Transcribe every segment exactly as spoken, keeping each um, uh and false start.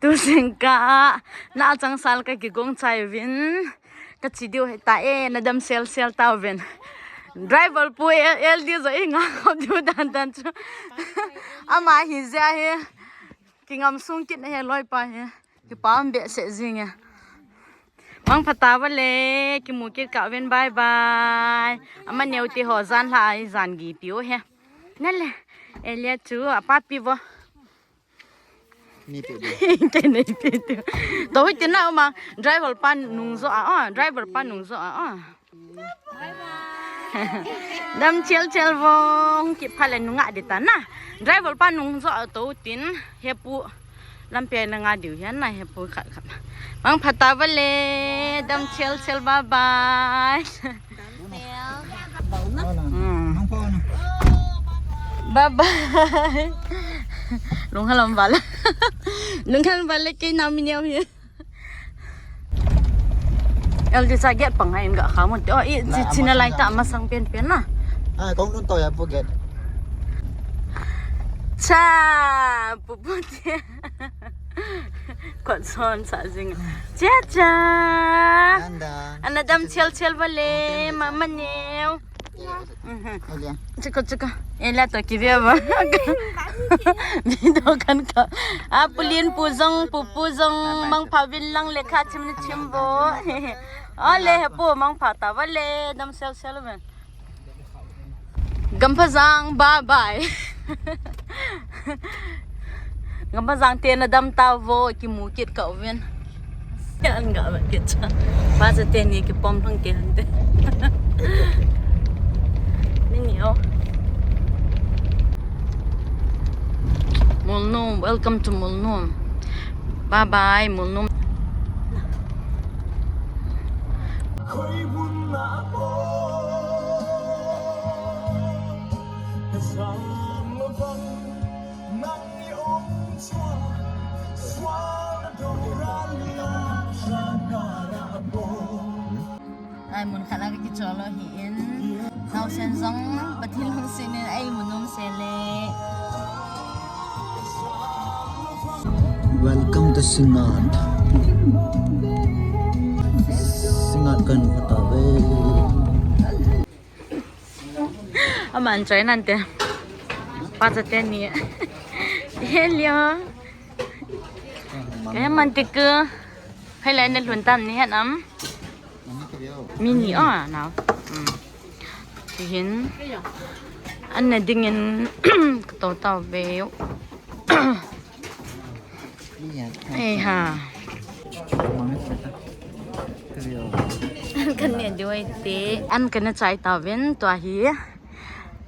Tu jingkah a, na chang sal ka kigong chai uvin. Ka chi diu hita e, na dam sel sel tauvin. Driver pu L, L D zo i nga ko diu dan dan chu. Ama hi zia hi. Kingam sung kit na he loi pa hi. Kipah behseh jing e. Mangpha tauve le, kimu kit kah uvin, bye bye. Ama neo te ho jan lha a i jan gi piu he. Na le, Elia chu, apa pi vo. Ni pe de. Te nei pe tu. To hi tina uma, driver pa nung zo a, oh, driver pa nung zo a, oh. Dam chel chel vong, kipah le nunga di ta na. Driver pa nung zo a to tin, he pu. Lampi a na nga diu hian na he pu khat khat. Mangpha tauve le, dam chel chel, bye bye. Hmm. Bye bye. Lunghalam vale. Lunghalam vale kei na mi neo hi. L D sa get pang ha in ga kha mun. Oh, i chi, china lai ta masang pen pen na. Ah, kong nun to ya pu get. Cha, pu pu te. Kot son sa jing. Cha cha. Nanda. Ana dam chel chel vale, mama neo. Mhm. Alia. Chiko, chiko. Ela to ki via ba. Video kan ka. A pulin pu jong, pu pu jong, mangpha vin lang le kha chim ni chim bo. Ole he pu mangpha tauve le, dam sel sel ven. Gampha jang, bye bye. Gampha jang te na dam tauvo, kimu kit kah uvin. An ga ba kit cha. Pa cha te ni kipom thang ke han te. Ni ni o. Mulnom, welcome to Mulnom. Bye bye, Mulnom. Ai, mun khat a ka kichol u ahi in. Naosen jong Pathen lungset in a imu nom seh le. Welcome to Singngat. Singngat kan pha tauve. Aman choi nante. Pa cha te ni. Helio. Kei man te ku. Phai lai na lhun tam ni het am. Mi ni o nao. Hmm. Ti hin. An na ding in ka to tauve. Ei ha. An kan ne diu ahi te. An kan ne chai tauvin tua hi.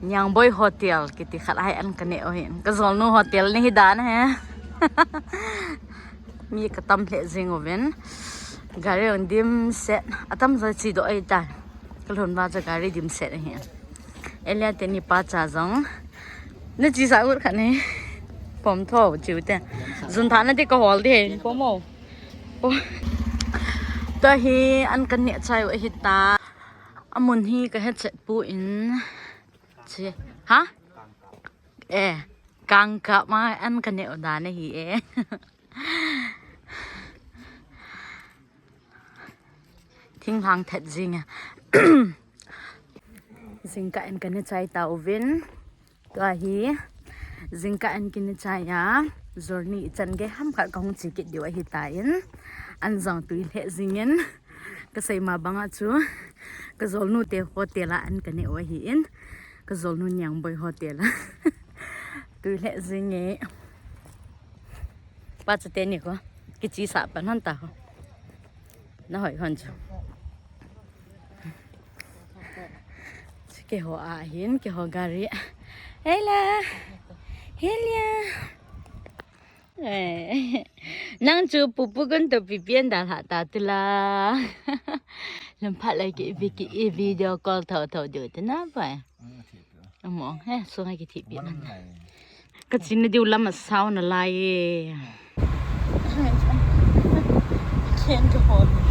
Niangboi Hotel kiti khat ahi an kan ne u ahin. Ka jolnu hotel ni hi dan ahi. Mi ka tam lheh jing uvin. Gari jong dimset. Atam jo chi doh ahi tai. Ka lhun uva chu gari dimset ahi. Elia te ni pa cha jong. Na chi sa ut khat ni. Pom tho chiu te. Jun tha na te ka hol de. Pom o. Pom. Tua hi an kan ne chai u ahi ta. Amun hi ka he chet poi. Chi. Ha? Eh. Kangkap ma an kan ne u dan ahi e. Thinglhang thet jing a. Jingkah in kan ne chai tauvin. Tua hi. Jingkah in kan ne chai a. Journey chan gei ham khat ka hung chi kit diu ahi tan. An jong tui lheh jing in. Ka sei ma bang a chu. Ka jolnu te hotel a an kan ne u ahin. Ka jolnu Niangboi Hotel a. Tui lheh jing e. Pa cha te ni ko. Kichi sa pan hon ta ho. Na hoi hon chu. Keiho ahin, keiho gari. Hei la. Hei lia. Eh. Nang chu pupu gun to pipian da la ta tu la. Lam phat lai ki vi ki video call tho tho diu te na pai. Amo, eh, sunga kithi pi na. Ka chin na diu lam a sao na lai e. Can't hold it.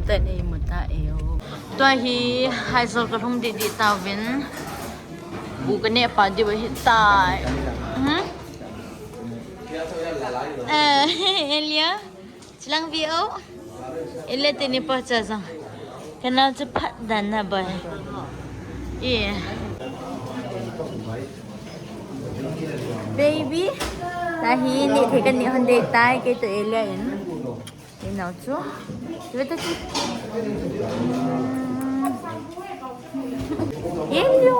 Tah nei mu ta e o. Tua hi Aizawl ka lhung didi tauvin. Bu ka neh pa diu ahi tai. Hmm? Eh, Elia. Chilang vi o. Elia teni pa cha jang. Kana chu phat dan na bai. Yeah. Baby. Tahi ni the kan ni hon de tai ke to Elia in. Inau chu. Ve ta chu. Hello.